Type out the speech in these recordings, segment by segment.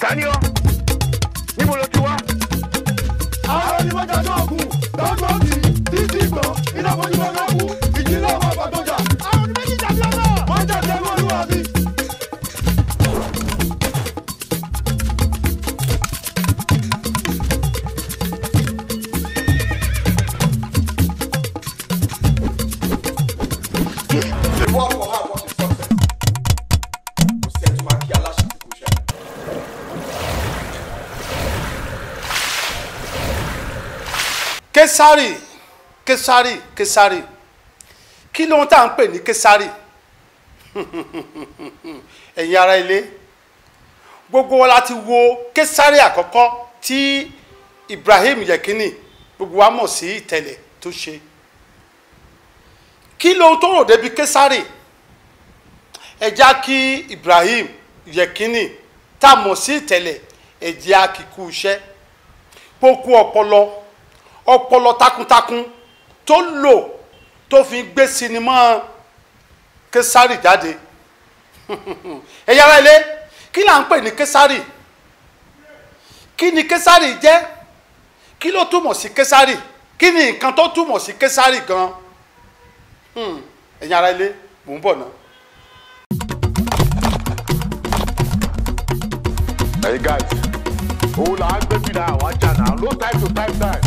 Tani ọ́? Níbo ló ti wá? Àwọn onímọ̀jà tó kù lọ́gbọ̀n kì í títí gbọ̀n iná fojú wọn ló kú ìjì náà wà bàtọ́jà. Àwọn onímọ̀jì jàdí ọ̀nà. Wọ́n jàdí ẹrú olúwa mi. The reward for hard work is success. Kò sí ẹni tó máa kí aláṣẹ tí kò ṣe. Késárì, Késárì, Késárì, kí lóhun tá à ń pè ní Késárì? Ẹ̀yin ará ilé, gbogbo wa la ti wo Késárì àkọ́kọ́ tí Ibrahim Yekini gbogbo wa mọ̀ sí Ìtẹ̀lẹ̀ tó ṣe. Kí lóhun tó rò débi Késárì? Ẹ já kí Ibrahim Yekini tá a mọ̀ sí Ìtẹ̀lẹ̀, ẹ jẹ́ á kí kú iṣẹ́ pókú ọpọlọ ọpọlọ takuntakun tó lò tó fi gbé sinimá Késárì jáde. Ẹ̀yin ará ilé, kí là ń pè ní Késárì? Kí ni Késárì jẹ́? Kí ló túmọ̀ sí Késárì? Kí ni nǹkan tó túmọ̀ sí Késárì gan? Ẹ̀yin ará ilé, mò ń bọ̀ náà. Hey guys, owó là ń gbé bí náà, àwọn ajá náà, no time to time time.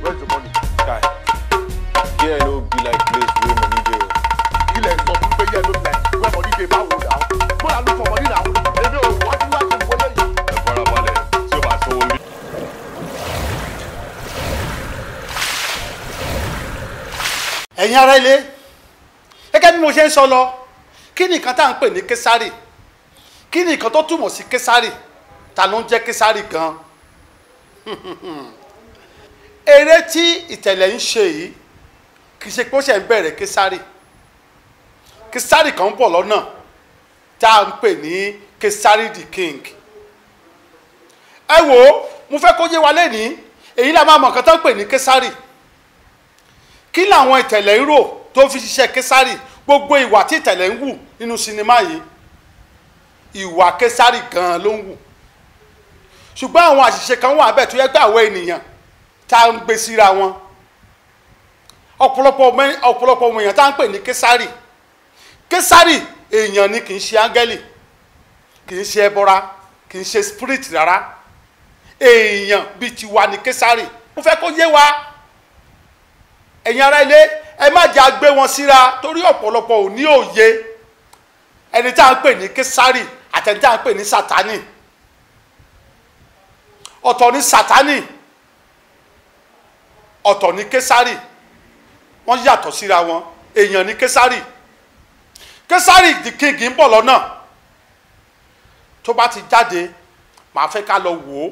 Where's the money? Guy, here no be like place wey money dey o. Ilẹ̀ sọ fún pé here no be like where money dey báwo náà. Bóyá ló fọ money náà, èmi ò wá sí wá sí wọlé yìí. Ẹ farabalẹ̀ tí o bá sówó mi. Ẹ̀yin ará ilé, gẹ́gẹ́ bí mo ṣe ń sọ lọ, kí ni nǹkan tá à ń pè ní Késárì? Kí ni nǹkan tó túmọ̀ sí Késárì? Ta ló ń jẹ́ Késárì gan? Eré tí Ìtẹ̀lẹ̀ ń ṣe yìí kì í ṣe pé ó ṣe ń bẹ̀rẹ̀ Késárì. Késárì kan ń bọ̀ lọ́nà tá à ń pè ní Késárì the King. Ẹ wò ó, mo fẹ́ kó yé wa lénìí, èyí la máa mọ̀ nǹkan tó ń pè ní Késárì. Kí làwọn Ìtẹ̀lẹ̀ ń rò tó fi ṣiṣẹ́ Késárì? Gbogbo ìwà tí Ìtẹ̀lẹ̀ ń wù nínú sinimá yìí, ìwà Késárì gan-an ló ń wù. Ṣùgbọ́n àwọn àṣìṣe kan wà bẹ́ẹ̀ tó yẹ pé àwọn ènìyàn tá à ń gbé síra wọn. Ọ̀pọ̀lọpọ̀ ọmọ èèyàn tá à ń pè ní Késárì. Késárì èèyàn ni, kì í ṣe áńgẹ́lì, kì í ṣe ẹbọra, kì í ṣe spirit rárá. Èèyàn bíi tiwa ni Késárì. Mo fẹ́ kó yé wa, ẹ̀yin ará ilé, ẹ má jẹ́ àgbé wọn síra torí ọ̀pọ̀lọpọ̀ ò ní òye ẹni tá à ń pè ní Késárì àti ẹni tá à ń pè ní Sátánì. Ọ̀tọ̀ ní Sátánì, ọ̀tọ̀ ní Késárì, wọ́n yàtọ̀ síra wọn. Èèyàn ní Késárì. Késárì the King ń bọ̀ lọ́nà. Tó bá ti jáde, màá fẹ́ ká lọ wò ó,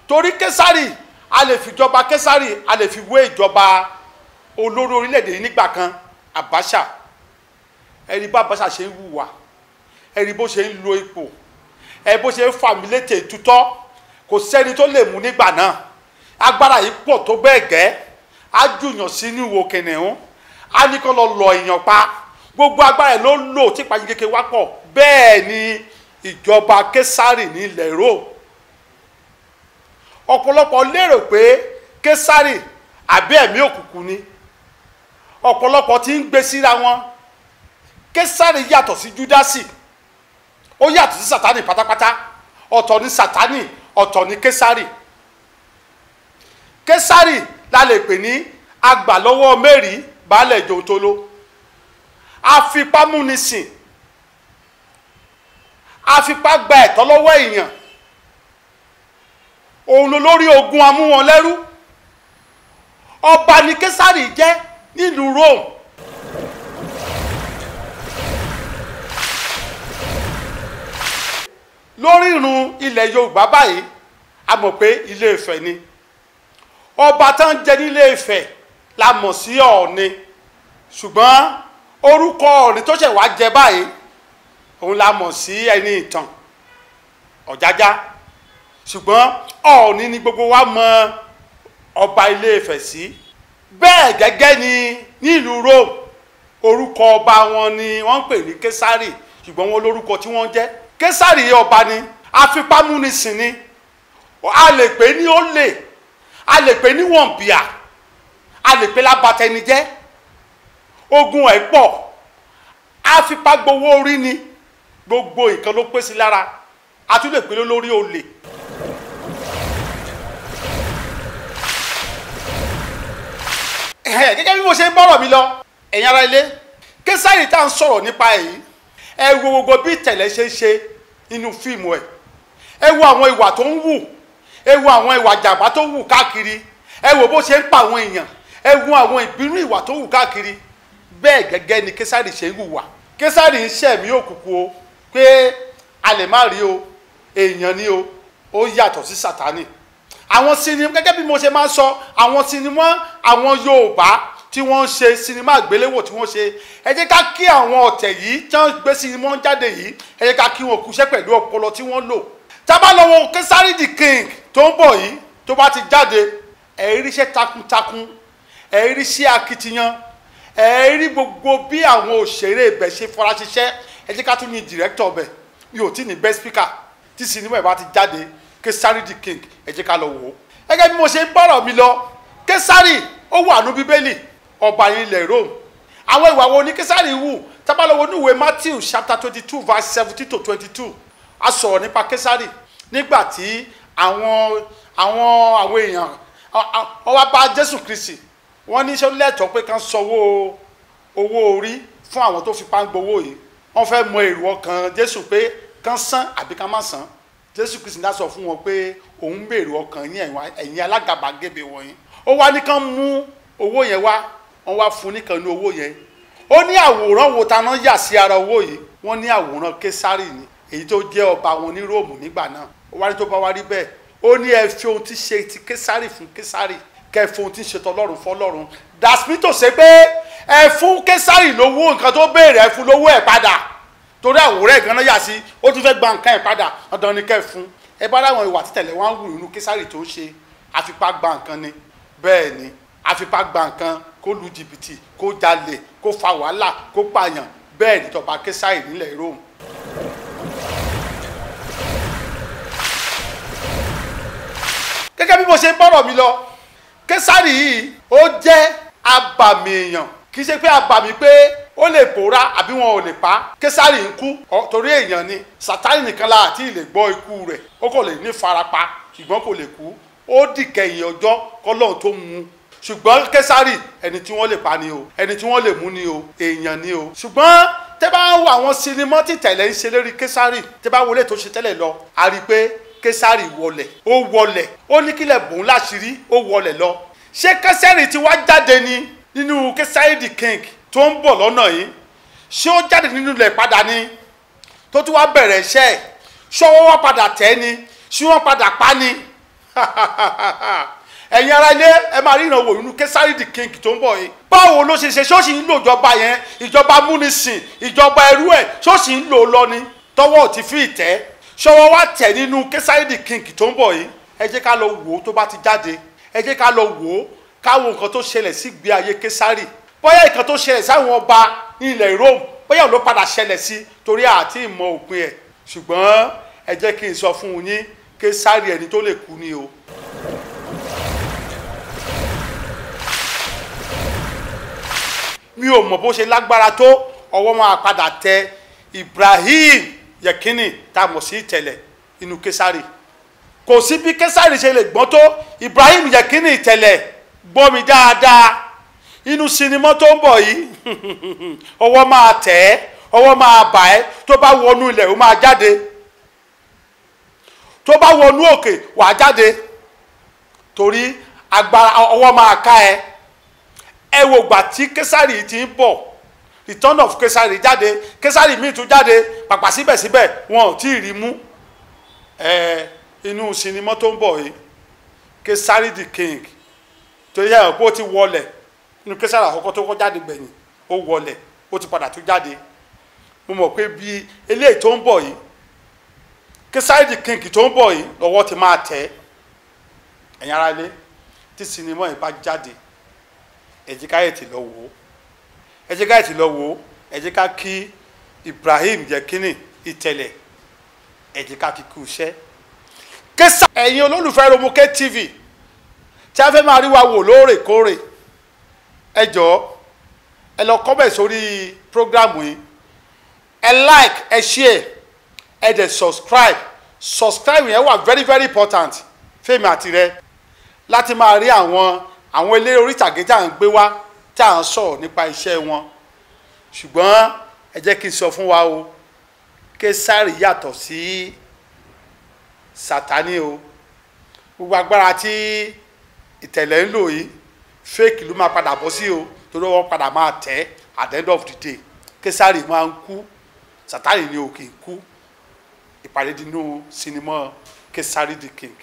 torí Késárì, a lè fi ìjọba Késárì, a lè fi wé ìjọba olórí orílẹ̀-èdè yìí nígbà kan, Abacha. Ẹni bá Abacha ṣe ń hùwà, ẹni bó ṣe ń lo ipò, ẹni bó ṣe ń fàmí létè tutọ́, kò sẹ́ni tó lè mú nígbà náà. Agbára yìí pọ̀ tó bẹ́ẹ̀ gẹ́, á jùyàn sínú ìwò kìnìún, á ní kó lọ lọ èèyàn pa. Gbogbo agbára ẹ̀ ló lò tí ìpàdé kékeré wá pọ̀. Bẹ́ẹ̀ ni ìjọba Késárì ní ilẹ̀ Róòmù. Ọ̀pọ̀lọpọ̀ lérò pé Késárì àbí ẹ̀mí òkùnkùn ni. Ọ̀pọ̀lọpọ̀ ti ń gbé síra wọn. Késárì yàtọ̀ sí Júdásì, ó yàtọ̀ sí Sátánì pátápátá. Ọ̀tọ̀ ni Sátánì, ọ̀tọ̀ ni Késárì. Késárì la lè pè ní agbàlọ́wọ́ Mẹ́rì baálẹ̀ jòǹtolo, afipámúnisìn, afipá gba ẹ̀tọ́ lọ́wọ́ èèyàn, òun lórí ogun amúwọn lẹ́rú. Ọba ni Késárì jẹ́ nílùú Rome. Lórí ìrun ilẹ̀ Yorùbá báyìí, a mọ̀ pé Ilé Ifẹ̀ ni ọba tó ń jẹ nílé Ifẹ̀ la mọ̀ sí Ọọ̀ni. Ṣùgbọ́n orúkọ Ọọ̀ni tó ṣẹ̀ wá jẹ báyìí, òun la mọ̀ sí ẹni ìtàn Ọ̀jájá. Ṣùgbọ́n Ọọ̀ni ni gbogbo wa mọ̀ ọba Ilé Ifẹ̀ sí. Bẹ́ẹ̀ gẹ́gẹ́ ni nílùú Rome, orúkọ ọba wọn ni wọ́n ń pè ní Késárì, ṣùgbọ́n wọn lórúkọ tí wọ́n jẹ́. Késárì ọba ni. Afipámúnisìn ni. A lè pè ní olè, a lè pè ní wọ̀nbìà, a lè pè lábatẹnijẹ́. Ogun ẹ̀ pọ̀, afipágbowó orí ni, gbogbo nǹkan ló pé sí lára. A tún lè pè lórí olè. Gẹ́gẹ́ bí mo ṣe ń bọ̀rọ̀ mi lọ, ẹ̀yin ará ilé, Késárì tá à ń sọ̀rọ̀ nípa èyí, ẹ wo gbogbo bí ìtẹ̀lẹ̀ ṣe ń ṣe nínú fíìmù ẹ̀, ẹ wo àwọn ìwà tó ń wù, ẹ wo àwọn ìwà jàmbá tó wù káàkiri, ẹ wo bó ṣe ń pa àwọn èèyàn, ẹ wo àwọn ìbínú ìwà tó wù káàkiri. Bẹ́ẹ̀ gẹ́gẹ́ ni Késárì ṣe ń hùwà. Késárì ń ṣẹ̀mí òkùnkùn o, pé a lè má rí o, èèyàn ni o, ó yàtọ̀ sí Sátánì. Àwọn sinimá, gẹ́gẹ́ bí mo ṣe máa ń sọ, àwọn sinimá àwọn Yorùbá tí wọ́n ń ṣe sinimá àgbéléwò tí wọ́n ṣe, ẹ jẹ́ ká kí àwọn ọ̀tẹ̀ yìí tí wọ́n gbé sinimá jáde yìí, ẹ jẹ́ ká kí wọn kúṣẹ́ pẹ̀lú ọpọlọ tí wọ́n lò. Tá bá lọ wo Késárì the King tó ń bọ̀ yìí, tó bá ti jáde, ẹ rí iṣẹ́ takuntakun, ẹ rí iṣẹ́ akitiyan, ẹ rí gbogbo bí àwọn òṣèré ibẹ̀ ṣe fara ṣiṣẹ́. Ẹ jẹ́ ká tún ní director bẹ̀, mi ò tí ní best speaker. Tí sinimá ẹ̀ bá ti jáde, Késárì the King, ẹ jẹ́ ká lọ wò ó. Gẹ́gẹ́ bí mo ṣe ń bọ̀rọ̀ mi lọ, Késárì ó wà ní Bíbélì, ọba ilẹ̀ Rome. Àwọn ìwà wo ni Késárì wù? Tá bá lọ wo ní ìwé Matthew chapter 22 verse 17 to 22, a sọ̀rọ̀ nípa Késárì nígbà tí àwọn èèyàn wọ́n wá bá Jésù Kristi, wọ́n ní ṣé lẹ́tọ̀ọ́ pé kán sanwó owó orí fún àwọn tó fipá ń gbowó yìí. Wọ́n fẹ́ mọ èrò ọkàn Jésù pé kán san àbí kán má san. Jésù Kristi dá sọ fún wọn pé òun bèrè ọkàn yín, ẹ̀yin alágàbàgebè wọ̀nyí. Ó wá ní kán mú owó yẹn wá, wọ́n wá fún nìkan ní owó yẹn. Ó ní àwòrán wo taná yà sí ara owó yìí? Wọ́n ní àwòrán Késárì ni, èyí tó jẹ́ ọba wọn ní Róòmù nígbà náà. Ó wá ní tó bá wá rí bẹ́ẹ̀, ó ní ẹ fi ohun tí ṣe ti Késárì fún Késárì, kẹ́ fi ohun tí ṣe tọlọ́run fọlọ́run. Dàsmítò ṣe pé ẹ fún Késárì lówó nǹkan tó béèrè, ẹ fún lówó ẹ̀ padà, torí àwòrán ẹ̀ gan-an yà sí, ó tún fẹ́ gba nǹkan ẹ̀ padà, dandan ni kẹ́ fún. Ẹ bá láwọn ìwà títẹ̀lé wọn wù nínú Késárì tó ń ṣe, àfipá gba nǹkan ni. Bẹ́ẹ̀ ni, àfipá gba nǹkan, kó lu jìbìtì, kó jalè, kó fa wàhálà, kó pààyàn. Bẹ́ẹ̀ ni tọba Késárì nílẹ̀ Róòmù. Gẹ́gẹ́ bí mo ṣe ń bọ̀rọ̀ mi lọ, Késárì yìí ó jẹ́ abàmì èèyàn. Kì í ṣe pé abàmì pé ó lè pòórá àbí wọn ò lè pa. Késárì ń kú torí èèyàn ni. Sátánì nìkan la àti lè gbọ́ ikú rẹ̀, ó kò lè ní farapa ṣùgbọ́n kò lè kú. Ó dìkẹyìn ọjọ́ kọ́lọ́hún tó mú un. Ṣùgbọ́n Késárì ẹni tí wọ́n lè pa ni o, ẹni tí wọ́n lè mú ni o, èèyàn ni o. Ṣùgbọ́n tẹ́ bá ń wo àwọn sinimá tí tẹ̀lé ń ṣe lérí Késárì, tẹ́ bá wọlé tó ṣe tẹ́lẹ̀ lọ, a rí i pé Késárì wọlẹ̀, ó wọlẹ̀, ó ní kílẹ̀ bòun láṣìírí, ó wọlẹ̀ lọ. Ṣé Késárì ti wá jáde ni nínú Késárì the King tó ń bọ̀ lọ́nà yìí? Ṣé ó jáde nínú ilẹ̀ padà ni tó tún wá bẹ̀rẹ̀ iṣẹ́ ẹ̀? Ṣé ọwọ́ wá padà tẹ̀ ni? Ṣé wọ́n padà pa ni? Ẹ̀yin ará ilé, ẹ máa rí ìrànwọ́ nínú Késárì the King tó ń bọ̀ yìí. Báwo ló ṣe ṣe? Ṣó sì ń lò ìjọba yẹn, ìjọba múnisìn, ìjọba ẹrú ẹ̀, ṣó sì ń lò lọ ni tọwọ́ ti fi ìtẹ́? Ṣọwọ́ wá tẹ̀ nínú Késárì the King tó ń bọ̀ yìí? Ẹ jẹ́ ká lọ wò ó tó bá ti jáde. Ẹ jẹ́ ká lọ wò ó, káwo nǹkan tó ṣẹlẹ̀ sí ìgbé ayé Késárì, bóyá nǹkan tó ṣẹlẹ̀ sáwọn ọba ní ilẹ̀ Rome, bóyá ló padà ṣẹlẹ̀ sí, torí àti ìmọ̀ òpin ẹ̀. Ṣùgbọ́n ẹ jẹ́ kí n sọ fún yín, Késárì ẹni tó lè kú ni o. Mi ò mọ̀ bó ṣe lágbára tó, ọwọ́ máa padà tẹ Ibrahim Yekini tá a mọ̀ sí Ìtẹ̀lẹ̀ inú Késárì. Kò sí bí Késárì ṣe lè gbọ́n tó, Ibrahim Yekini Ìtẹ̀lẹ̀ gbọ́ mi dáadáa, inú sinimá tó ń bọ̀ yìí ọwọ́ máa tẹ̀ ẹ́, ọwọ́ máa bà ẹ́. Tó bá wọnú ilẹ̀ ó máa jáde, tó bá wọnú òkè wà á jáde, torí agbára ọwọ́ máa ká ẹ. Ẹ wo gbà tí Késárì ti ń bọ̀, Return of Késárì jáde, Késárì míì tún jáde, pàpà síbẹ̀síbẹ̀ wọn ò tí ì rí mú. Ẹ inú sinimá tó ń bọ̀ yìí, Késárì the King, tó yẹ ẹ̀ pé ó ti wọlẹ̀ inú Késárì àkọ́kọ́ tó kọ́ jáde gbẹ̀yìn, ó wọlẹ̀, ó ti padà tún jáde. Mo mọ̀ pé bí eléyìí tó ń bọ̀ yìí, Késárì the King tó ń bọ̀ yìí, lọ́wọ́ ti máa tẹ̀. Ẹ̀yin ará ilé, tí sinimá yìí bá jáde, ẹ jẹ́ ká ètè lọ wò ó, ẹ jẹ́ ká ètè lọ wò ó. Ẹ jẹ́ ká kí Ibrahim Yekini Ìtẹ̀lẹ̀ Ẹ jẹ́ ká kíkú iṣẹ́. Késà ẹ̀yin olólùfẹ́ Romoke TV tí a fẹ́ máa rí wa wò lóòrèkóòrè, ẹ jọ̀ọ́ ẹ lọ comment sórí program yìí, ẹ like, ẹ share, ẹ dẹ̀ subscribe. Subscribe yẹn wà very very important fẹ́mi àti rẹ láti máa rí àwọn eléré orí ìtàgé tá à ń gbé wá, tá à ń sọ̀rọ̀ nípa iṣẹ́ wọn. Ṣùgbọ́n ẹ jẹ́ kí n sọ fún wa o, Késàrì yàtọ̀ sí Sátánì o. Gbogbo agbára tí ìtẹ̀lẹ̀ ń lò yìí, fake ló máa padà bọ́ sí o, torí wọ́n padà máa tẹ̀ at the end of the day. Késàrì máa ń kú, Sátánì ni ò kì í kú. Ìpàdé nínú sinimá Késàrì the King.